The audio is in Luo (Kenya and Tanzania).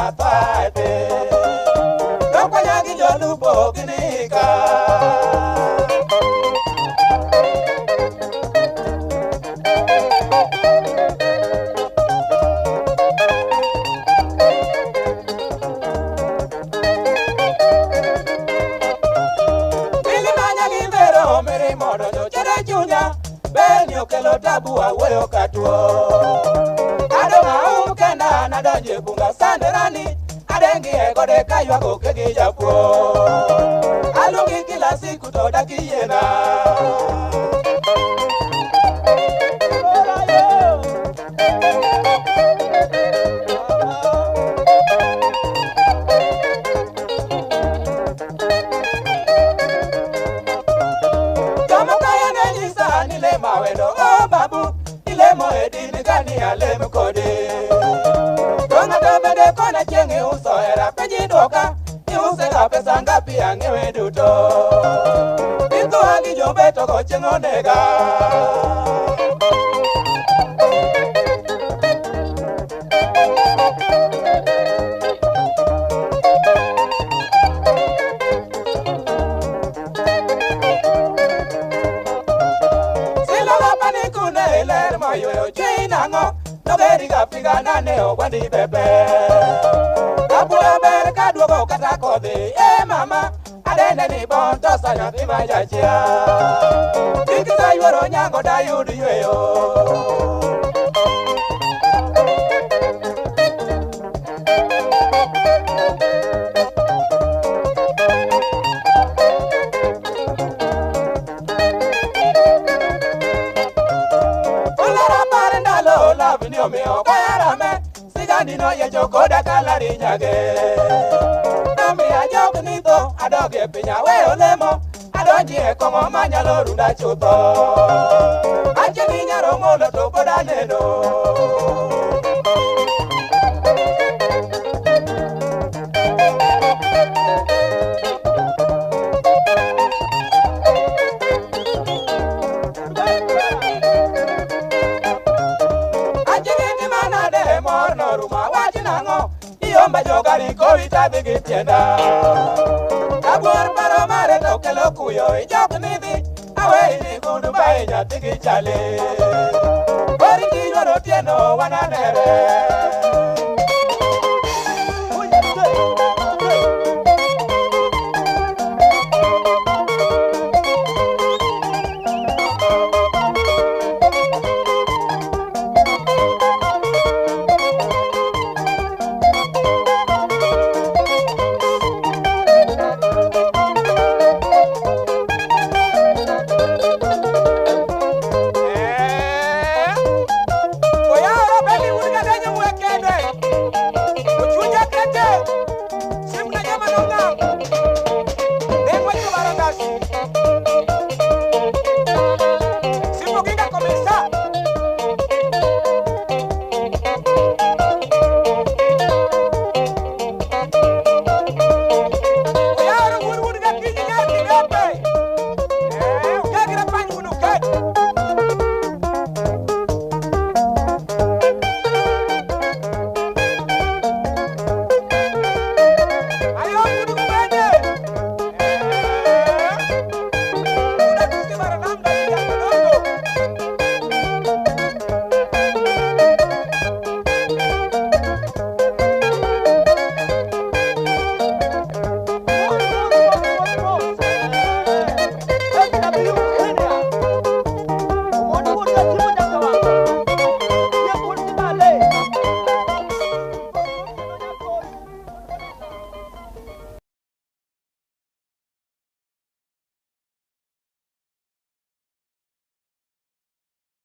atwaete. Nokwanya gi jolupo ginika. Milimanya gi dhero mirimo donjo chere chunya. Beni okelo tabu awuoyo ka tuo. Adong' aum kenda nadonjo e bunga sanderani. Adengi e gode kaywago kegi japuo. Aluongi kila siku to dak iyiena. Jomokaya ne nyisa ni lemo awendo o babu. Ilemo e din kani alem kode. To ng'ato bende kona chieng' iuso hera penj idwoka. Iuse ga pesa ngapi ang'iewe duto. Ithoa gi jobeto go chieng' onega. Siloga pani kune ler mayweyo chuny nang'o. Nobedi ga pigana ne ogwandi bebe. Kabuo ber kaduogo kata kodhi. E mama adende ni bon tosa nyathi ma jachia. Kik iseyuoro nyango dayud yweyo. Ulera mar ndalo love ni omiyo kayarame. Sigandi noyiecho koda kalari nyage. Nomiya jok ni tho adog e piny aweyo lemo. Adonji e kong'o manyalo runda chutho. Achiegni nyaromolo to pod aneno. Achiegni tima nade mor norumo awach nang'o. Iomba jogari kowi tadhi gi tienda. Kabuor paro mare to kelo kuyo ijok ni dhi. Aweyi ni gundu ma nyathi gi chali. Oriti yuoro otieno wananere.